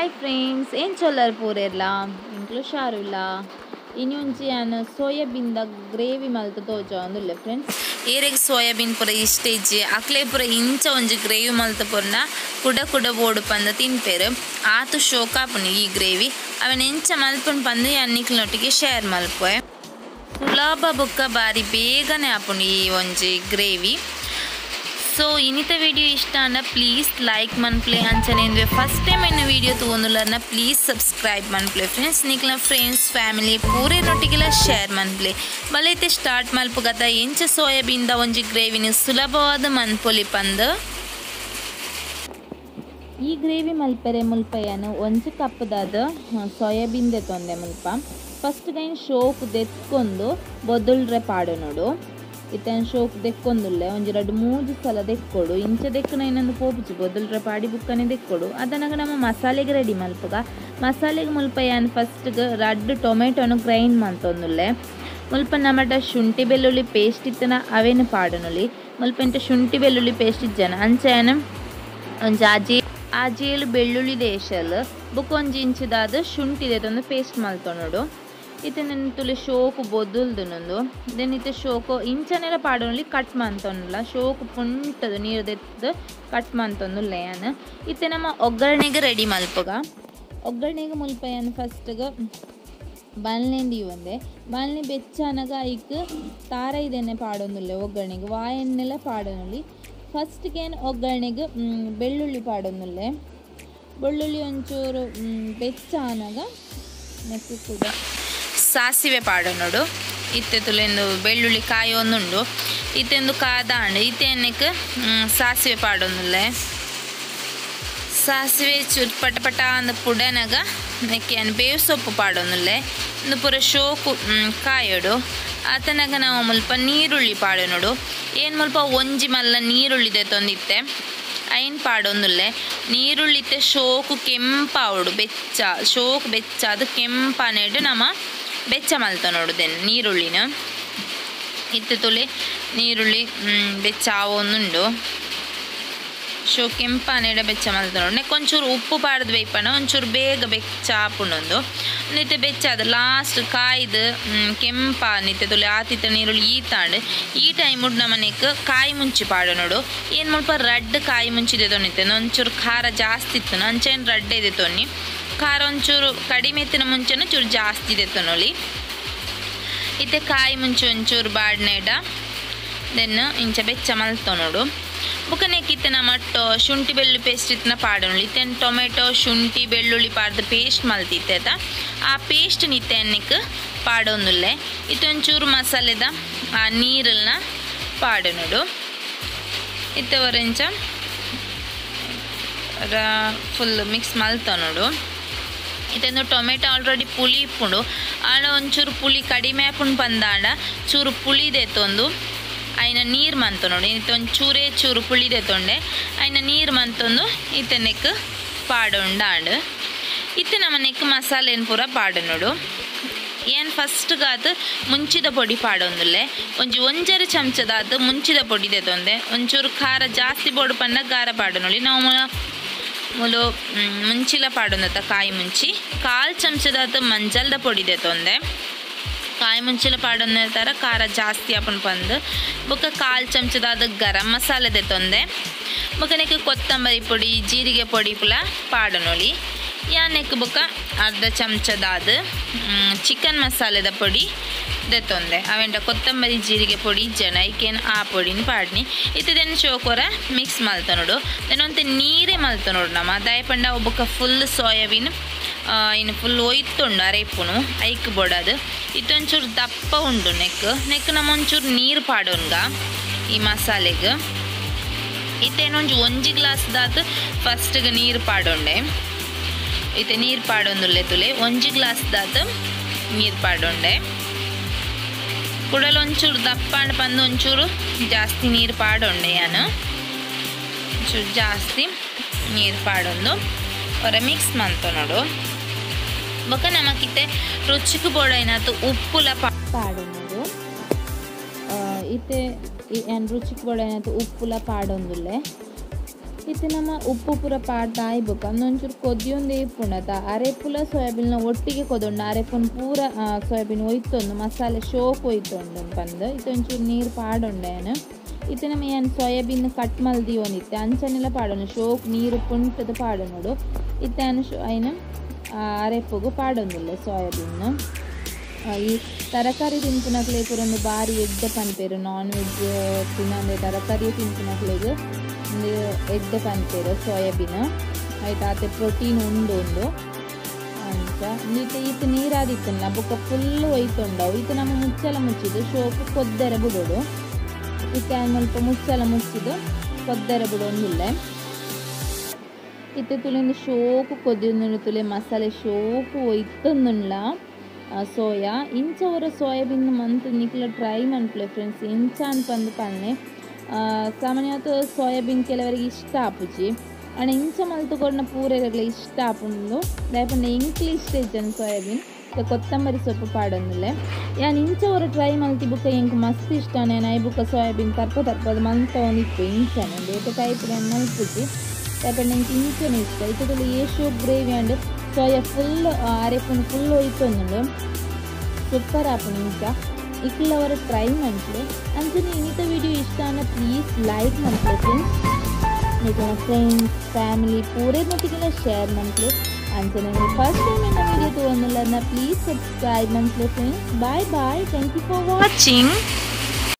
Hi friends, ಎಂಚೊಲ್ಲರ್ ಪೂರೆರ್ಲ ಎಂಕ್ಲು ಹುಷಾರುಲ್ಲ. ಇನಿ ಯಾನ್ soybean the gravy ಮಲ್ತ್ ತೋಜಾವೊಂದುಲ್ಲೆ ಫ್ರೆಂಡ್ಸ್. ಏರೆಗ್ ಸೋಯಾಬೀನ್ ಪೂರ ಇಷ್ಟ ಇಜ್ಜಿ ಅಕ್ಲೆ ಪೂರ ಇಂಚ ಒಂಜಿ ಗ್ರೇವಿ ಮಲ್ತ್ ಪೊರ್ನ ಕುಡ ಕುಡ ಬೋಡು ಪಂದ್ ತಿನ್ಪೆರ್. ಆತು ಶೋಕಾಪುಂಡು ಈ ಗ್ರೇವಿ. ಅವೆನ್ ಎಂಚ ಮಲ್ಪುಂಡು ಪಂದ್ ಯಾನ್ ನಿಕ್ಲ್ನೊಟ್ಟಿಗೆ ಶೇರ್ ಮಲ್ಪುವೆ. ಸುಲಭ ಬೊಕ್ಕ ಬಾರಿ ಬೇಗನೆ ಆಪುಂಡು ಈ ಒಂಜಿ ಗ್ರೇವಿ. ಸೊ ಇನ್ನಿತ ವಿಡಿಯೋ ಇಷ್ಟ ಅಂಡ ಪ್ಲೀಸ್ ಲೈಕ್ ಮನ್ಪ್ಲೆ, ಅಂಚನೆ ಇಂದುವೆ ಫಸ್ಟ್ ಟೈಮ್ ಎನ್ನ ವಿಡಿಯೋ ತೂವೊಂದುಲ್ಲರ್ನ ಪ್ಲೀಸ್ ಸಬ್ಸ್ಕ್ರೈಬ್ ಮನ್ಪ್ಲೆ ಫ್ರೆಂಡ್ಸ್. ನಿಕ್ಲ ಫ್ರೆಂಡ್ಸ್ ಫ್ಯಾಮಿಲಿ ಪೂರೆ ನೊಟ್ಟಿಗೆಲ ಶೇರ್ ಮನ್ಪ್ಲೆ. ಬಲೈತೆ ಸ್ಟಾರ್ಟ್ ಮಲ್ಪುಗತ ಎಂಚ ಸೋಯಾಬೀನ್ the ಒಂಜಿ ಗ್ರೇವಿನ ಸುಲಭವಾದ ಮನ್ಪೊಲಿ ಪಂದ್. ಈ ಗ್ರೇವಿ ಮಲ್ಪೆರೆ ಮುಲ್ಪಯ್ಯನು ಒಂಜಿ ಕಪ್ಪದಾದ ಸೋಯಾಬೀನ್ ದೆತ್ತೊಂದೆ ಮುಲ್ಪ. ಫಸ್ಟ್ ಗೈನ್ ಶೋಕ್ ದೆತ್ಕೊಂಡು ಬೊದಲ್ರೆ ಪಾಡು ನೋಡು. ಇತ್ತನ್ ಶೋಕ್ ದೆಕ್ಕೊಂದುಲ್ಲೆ ಒಂಜಿ ರಡ್ಡ್ ಮೂಜಿ ಸಲ ದೆಕ್ಕೊಡು. ಇಂಚ ದೆಕ್ಕುನ ಇನ್ನೊಂದು ಪೋಪುಜಿ, ಬೊದಲ್ರೆ ಪಾಡಿ ಬುಕ್ಕನೆ ದೆಕ್ಕೊಡು. ಅದನಗ ನಮ್ಮ ಮಸಾಲೆಗೆ ರೆಡಿ ಮಲ್ಪುಗ. ಮಸಾಲೆಗೆ ಮುಲ್ಪ ಯಾನ್ ಫಸ್ಟ್ಗೆ ರಡ್ಡ್ ಟೊಮೆಟೊನು ಗ್ರೈಂಡ್ ಮಲ್ತೊಂದುಲ್ಲೆ. ಮುಲ್ಪ ನಮಟ ಶುಂಠಿ ಬೆಳ್ಳುಳ್ಳಿ ಪೇಸ್ಟ್ ಇತ್ತನ ಅವೇನು ಪಾಡೊನುಲಿ. ಮುಲ್ಪ ಇಂಚ ಶುಂಠಿ ಬೆಳ್ಳುಳ್ಳಿ ಪೇಸ್ಟ್ ಇಜ್ಜನ ಅಂಚ ಯಾನ್ ಒಂಜಿ ಆಜೇಳು ಬೆಳ್ಳುಳ್ಳಿ ದೇಶಲ್ ಬೊಕ್ಕ ಒಂಜಿ ಇಂಚಿದಾದ ಶುಂಠಿ ದೆತ್ತೊಂದು ಪೇಸ್ಟ್ ಮಲ್ತೊನೊಡು. ಇತ್ತೆ ನೆನ್ ತುಲೆ ಶೋಕು ಬೊದುಲ್ದುನೊಂದು then ಇತ್ತೆ ಶೋಕು ಇಂಚನೆಲ ಪಾಡೊನುಲಿ ಕಟ್ ಮಂತೊನುಲ. ಶೋಕು ಪುಂಟದು ನೀರು ದೆತ್ತ್ ಕಟ್ ಮಂತೊಂದುಲ್ಲೆ ಯಾನ್. ಇತ್ತೆ ನಮ್ಮ ಒಗ್ಗರಣೆಗೆ ರೆಡಿ ಮಲ್ಪುಗ. ಒಗ್ಗರಣೆಗೆ ಮುಲ್ಪ ಯಾನ್ ಫಸ್ಟ್ಗೆ ಬಾಲ್ನೆ ದೀವೊಂದೆ. ಬಾಲ್ನೆ ಬೆಚ್ಚನಗ ಐಕ್ ತಾರೈದೆಣ್ಣೆ ಪಾಡೊಂದುಲ್ಲೆ. ಒಗ್ಗರಣೆಗೆ ವಾ ಎಣ್ಣೆಲ ಪಾಡೊನುಲಿ. ಫಸ್ಟ್ಗೆ ಯಾನ್ ಒಗ್ಗರಣೆಗೆ ಬೆಳ್ಳುಳ್ಳಿ ಪಾಡೊಂದುಲ್ಲೆ. ಬೆಳ್ಳುಳ್ಳಿ ಒಂಚೂರು ಬೆಚ್ಚಾನಗ ನೆಕ್ಕ್ ಕೂಡ ಸಾಸಿವೆ ಪಾಡೊನೊಡು. ಇತ್ತೆ ತುಲೆಂದು ಬೆಳ್ಳುಳ್ಳಿ ಕಾಯೊಂದುಂಡು. ಇತ್ತೆಂದು ಕಾದಾಂಡು ಇತ್ತೆ ಎಣ್ಣೆಕ್ ಸಾಸಿವೆ ಪಾಡೊಂದುಲ್ಲೆ. ಸಾಸಿವೆ ಚೂರು ಪಟ ಪಟ ಅಂದ್ ಪುಡನಗ ನೆಕ್ಕೆ ಯಾನ್ ಬೇವು ಸೊಪ್ಪು ಪಾಡೊಂದುಲ್ಲೆ. ಇಂದು ಪೂರ ಶೋಕು ಕಾಯೊಡು. ಆತನಗ ನಾವು ಮುಲ್ಪ ನೀರುಳ್ಳಿ ಪಾಡೊನೊಡು. ಏನ್ ಮುಲ್ಪ ಒಂಜಿ ಮಲ್ಲ ನೀರುಳ್ಳಿ ದೆತ್ತೊಂದಿತ್ತೆ ಐನ್ ಪಾಡೊಂದುಲ್ಲೆ. ನೀರುಳ್ಳಿತ್ತೆ ಶೋಕು ಕೆಂಪಾವೊಡು, ಬೆಚ್ಚ ಶೋಕು ಬೆಚ್ಚ ಅದು ಕೆಂಪಾನೆಡ್ ನಮ ಬೆಚ್ಚ ಮಲ್ತೊನೊಡು then ನೀರುಳ್ಳಿನ. ಇತ್ತೆ ತುಲೆ ನೀರುಳ್ಳಿ ಬೆಚ್ಚ ಆವೊಂದುಂಡು. ಶೋ ಕೆಂಪಾನೆಡ ಬೆಚ್ಚ ಮಲ್ತೊನೊಡು. ನೆಕ್ ಒಂಚೂರು ಉಪ್ಪು ಪಾಡ್ದು ಬೇಯ್ಪಂಡ ಒಂಚೂರು ಬೇಗ ಬೆಚ್ಚ ಆಪುಂಡೊಂದು. ಇತ್ತೆ ಬೆಚ್ಚ ಅದು ಲಾಸ್ಟ್ ಕಾಯ್ದು ಕೆಂಪ ನಿತ್ತೆ ತುಲೆ ಆತಿತ್ತ ನೀರುಳ್ಳಿ ಈತಾಂಡ್. ಈ ಟೈಮುಡ್ ನಮನೆಕ್ ಕಾಯಿ ಮುಂಚಿ ಪಾಡೊನೊಡು. ಏನ್ ಮುಲ್ಪ ರಡ್ಡ್ ಕಾಯಿ ಮುಂಚಿ ದೆತ್ತೊಂದಿತ್ತೆ. ಒಂಚೂರು ಖಾರ ಜಾಸ್ತಿ ಇತ್ತು ಅಂಚೇನ್ ರಡ್ಡೆ ದೆತ್ತೊನ್ನಿ. ಖಾರ ಒಂಚೂರು ಕಡಿಮೆ ಇತ್ತಿನ ಮುಂಚೆನ ಚೂರು ಜಾಸ್ತಿ ದೆತ್ತೊನೊಲಿ. ಇತ್ತೆ ಕಾಯಿ ಮುಂಚಿ ಒಂಚೂರು ಬಾಡ್ನೆಡ then ಇಂಚ ಬೆಚ್ಚ ಮಲ್ತೊನೊಡು. ಬೊಕ್ಕ ನೆಕ್ ಇತ್ತೆ ನಮ ಶುಂಠಿ ಬೆಳ್ಳುಳ್ಳಿ ಪೇಸ್ಟ್ ಇತ್ತಿನ ಪಾಡೊನುಲಿ. ಇತ್ತೆ ಟೊಮೆಟೊ ಶುಂಠಿ ಬೆಳ್ಳುಳ್ಳಿ ಪಾಡ್ದು ಪೇಸ್ಟ್ ಮಲ್ತಿತ್ತೆ ಆತ. ಆ ಪೇಸ್ಟ್ ನಿತ್ತೆ ನೆಕ್ ಪಾಡೊಂದುಲ್ಲೆ. ಇತ್ತೆ ಒಂಚೂರು ಮಸಾಲೆದ ಆ ನೀರಲ್ನ ಪಾಡೊನೊಡು. ಇತ್ತೆ ಒರಿಂಚ ಫುಲ್ ಮಿಕ್ಸ್ ಮಲ್ತೊನೊಡು. ಇತ್ತೆಂದು ಟೊಮೆಟೊ ಆಲ್ರೆಡಿ ಪುಳಿ ಇಪ್ಪುಂಡು. ಆಂಡ ಒಂಚೂರು ಪುಳಿ ಕಡಿಮೆ ಆಪುಂಡು ಪಂದಾಂಡ ಚೂರು ಪುಳಿ ದೆತ್ತೊಂದು ಐನ ನೀರು ಮಂತೊನೊಡು. ಇತ್ತೆ ಒಂಚೂರೇ ಚೂರು ಪುಳಿ ದೆತ್ತೊಂಡೆ ಐನ ನೀರು ಮಂತೊಂದು ಇತ್ತೆ ನೆಕ್ ಪಾಡೊಂಡಾಂಡ್. ಇತ್ತೆ ನಮ್ಮ ನೆಕ್ ಮಸಾಲೆನ್ ಪೂರ ಪಾಡೊನೊಡು. ಏನ್ ಫಸ್ಟ್ಗಾತ್ ಮುಂಚಿದ ಪೊಡಿ ಪಾಡೊಂದುಲ್ಲೆ. ಒಂಜಿ ಒಂಜರೆ ಚಮಚದಾತ್ ಮುಂಚಿದ ಪೊಡಿ ದೆತ್ತೊಂದೆ. ಒಂಚೂರು ಖಾರ ಜಾಸ್ತಿ ಬೋಡು ಪಂಡ ಖಾರ ಪಾಡೊನೊಲಿ. ನಾವು ಮುಲು ಮುಂಚಿಲ ಪಾಡೊಂದತ್ತ ಕಾಯಿ ಮುಂಚಿ. ಕಾಲು ಚಮಚದಾತ್ ಮಂಜಲ್ದ ಪೊಡಿ ದೆತ್ತೊಂದೆ. ಕಾಯಿ ಮುಂಚಿಲ ಪಾಡೊಂದೆ ತರ ಖಾರ ಜಾಸ್ತಿ ಆಪುಂಡು ಪಂದ್. ಬೊಕ್ಕ ಕಾಲು ಚಮಚದಾದ ಗರಂ ಮಸಾಲೆ ದೆತ್ತೊಂದೆ. ಬೊಕ್ಕ ನೆಕ್ ಕೊತ್ತಂಬರಿ ಪೊಡಿ ಜೀರಿಗೆ ಪೊಡಿ ಪುಲ ಪಾಡೊನೊಲಿ. ಯಾನ್ ನೆಕ್ ಬೊಕ್ಕ ಅರ್ಧ ಚಮಚದಾದ ಚಿಕನ್ ಮಸಾಲೆದ ಪೊಡಿ ದೆತ್ತೊಂದೆ. ಅವೆಂಟ ಕೊತ್ತಂಬರಿ ಜೀರಿಗೆ ಪೊಡಿ ಜನ ಐಕೇನ್ ಆ ಪೊಡಿನ ಪಾಡ್ನಿ. ಇತ್ತೆ ದೆನ್ ಶೋಕೊರ ಮಿಕ್ಸ್ ಮಲ್ತೊನೊಡು. ದೆನ್ ಒಂತೆ ನೀರೇ ಮಲ್ತೊನೊಡು ನಮ. ದಾಯೆ ಪಂಡ ಬೊಕ್ಕ ಫುಲ್ ಸೋಯಾಬೀನ್ ಇನ್ನು ಫುಲ್ ಒಯ್ತುಂಡು ಅರೇಪುನು ಐಕ್ ಬೋಡದು. ಇತ್ತೊಂಚೂರು ದಪ್ಪ ಉಂಡು ನೆಕ್. ನೆಕ್ ನಮ ಒಂಚೂರು ನೀರು ಪಾಡೊನ್ಗ ಈ ಮಸಾಲೆಗ್. ಇತ್ತೇನೊಂಜಿ ಒಂಜಿ ಗ್ಲಾಸ್ ದಾತ್ ಫಸ್ಟ್ಗೆ ನೀರು ಪಾಡೊಂಡೆ. ಇತ್ತೆ ನೀರು ಪಾಡೊಂದುಲ್ಲೆ ತುಲೆ ಒಂಜಿ ಗ್ಲಾಸ್ ದಾತ್ ನೀರು ಪಾಡೊಂಡೆ. ಕುಡಲ ಒಂಚೂರು ದಪ್ಪಾಂಡ್ ಪಂದ್ ಒಂಚೂರು ಜಾಸ್ತಿ ನೀರು ಪಾಡೊಂಡೆ ಯಾನು. ಒಂಚೂರು ಜಾಸ್ತಿ ನೀರು ಪಾಡೊಂದು ಹೊರ ಮಿಕ್ಸ್ ಮಂತೊನೊಡು. ಬೊಕ್ಕ ನಮಕಿತ್ತೆ ರುಚಿಗೆ ಬೋಡೈನಾತು ಉಪ್ಪುಲ ಪಾಡೊನೊಡು. ಇತ್ತೆ ಯಾನ್ ರುಚಿಗೆ ಬೋಡೈನಾತು ಉಪ್ಪುಲ ಪಾಡೊಂದುಲ್ಲೆ. ಇತ್ತೆ ನಮ್ಮ ಉಪ್ಪು ಪೂರ ಪಾಡ್ದ ಆಯ್ಬೊಕ ಒಂಚೂರು ಕೊದಿಯೊಂದೇ ಇಪ್ಪುಂಡು ಅತ ಅರೆಪುಲ ಸೋಯಾಬೀನ್ ಒಟ್ಟಿಗೆ ಕೊದೊಂಡು ಅರೆಪುನ್ ಪೂರ ಸೋಯಾಬೀನ್ ಒಯ್ತೊಂದು ಮಸಾಲೆ ಶೋಕ್ ಒಯ್ತೊಂಡು ಪಂದ್ ಇತ್ತೆ ಒಂಚೂರು ನೀರು ಪಾಡೊಂಡೆ ಯಾನ್ ಇತ್ತೆ ನಮ್ಮ ಯಾನ್ ಸೋಯಾಬೀನ್ ಕಟ್ ಮಲ್ದಿಯೊಂದಿತ್ತೆ ಅಂಚನೆಲ ಪಾಡೊಂಡು ಶೋಕ್ ನೀರು ಪುಂಟದ ಪಾಡೊನೊಡು ಇತ್ತೆ ಯಾನ್ ಐನ ಅರೆಪುಗು ಪಾಡೊಂದುಲ್ಲೆ ಸೋಯಾಬೀನ್ ಈ ತರಕಾರಿ ತಿನ್ಪುನಕ್ಲೆಗ್ ಪೂರ ಒಂದು ಬಾರಿ ಎಡ್ಡೆ ಪನ್ಪೆರ್ ನಾನ್ ವೆಜ್ ತಿನ್ನಂದೆ ತರಕಾರಿ ತಿನ್ಪುನಕ್ಲೆಗ್ ಉಂದು ಎಡ್ಡೆ ಪನ್ಪೆರ್ ಸೋಯಾಬೀನ್ ಐತ ಆತೆ ಪ್ರೋಟೀನ್ ಉಂಡು ಉಂದು ಅಂಚ ಇತ್ತೆ ಈತ್ ನೀರಾದಿತ್ತಲ್ಲ ಬೊಕ್ಕ ಫುಲ್ ಒಯ್ತುಂಡವು ಇತ್ತೆ ನಮ್ಮ ಮುಚ್ಚಲ ಮುಚ್ಚಿದ್ದು ಶೋಕು ಕೊದ್ದೆರೆ ಬುಡೊಡು ಇತ್ತೆ ಮುಲ್ಪ ಮುಚ್ಚಲ ಮುಚ್ಚಿದ್ದು ಕೊದ್ದೆರೆ ಬುಡೊಂದುಲ್ಲೆ ಇತ್ತೆ ತುಲೆ ಶೋಕು ಕೊದ್ದಿಯೊಂದುಂಡು ತುಲೆ ಮಸಾಲೆ ಶೋಕು ಒಯ್ತೊಂದುಂಡ್ಲ ಸೋಯಾ ಇಂಚ ಒರ ಸೋಯಾಬೀನ್ ಮಂತ್ ನಿಕ್ಲ ಟ್ರೈ ಮನ್ಪುಲೆ ಫ್ರೆಂಡ್ಸ್ ಇಂಚ ಅನ್ಪಂದು ಪನ್ನೆ ಸಾಮಾನ್ಯವಾದ ಸೋಯಾಬೀನ್ ಕೆಲವರಿಗೆ ಇಷ್ಟ ಆಪುಜಿ ಆಂಡ ಇಂಚ ಮಲ್ತುಕೊರ್ನ ಪೂರೆಗ್ಲ ಇಷ್ಟ ಆಪುಂಡು ದಾಯೆ ಪಂಡ ಎಂಕ್ಲ ಇಷ್ಟ ಇಜ್ಜಂಡ್ ಸೋಯಾಬೀನ್ ಕೊತ್ತಂಬರಿ ಸೊಪ್ಪು ಪಾಡೊಂದುಲ್ಲೆ ಯಾನ್ ಇಂಚ ಒರ ಟ್ರೈ ಮಲ್ತಿ ಬುಕ್ಕ ಎಂಕ್ ಮಸ್ತ್ ಇಷ್ಟ ಯಾನ್ I ಬುಕ್ಕ ಸೋಯಾಬೀನ್ ತರ್ಪ ತರ್ಪದ ಮಲ್ತೊಂದಿಪ್ಪು ಇಂಚನೆ ಬೇತೆ ಟೈಪ್ ಯಾನ್ ಮಲ್ಪುಜಿ ದಾಯೆ ಪಂಡ ಎಂಕ್ ಇಂಚನೆ ಇಷ್ಟ ಇತ್ತೆ ಏಶೋ ಗ್ರೇವಿ ಆಂಡ್ ಸೋಯಾ ಫುಲ್ ಅರೆಪುನ್ ಫುಲ್ ಒಯ್ತೊಂದುಂಡು ಸೂಪರ್ ಆಪುಂಡು ಇಂಚ ಇಕ್ಲ ಅವರ ಟ್ರೈ ಮನ್ಪುಲೆ ಅಂಚನೆ ಇನ್ನಿತ ವಿಡಿಯೋ ಇಷ್ಟ ಆಂಡ ಪ್ಲೀಸ್ ಲೈಕ್ ಮನ್ಪುಲೆ ಫ್ರೆಂಡ್ಸ್ ನಿಕ್ಲೆನ ಫ್ರೆಂಡ್ಸ್ ಫ್ಯಾಮಿಲಿ ಪೂರೆರ್ನೊಟ್ಟಿಗೆಲ ಶೇರ್ ಮನ್ಪುಲೆ ಅಂಚನೆ ಫಸ್ಟ್ ಟೈಮ್ ಎನ್ನ ವಿಡಿಯೋ ತೂವೊಂದುಲ್ಲರ್ನ ಪ್ಲೀಸ್ ಸಬ್ಸ್ಕ್ರೈಬ್ ಮನ್ಪುಲೆ friends. Bye bye, thank you for watching.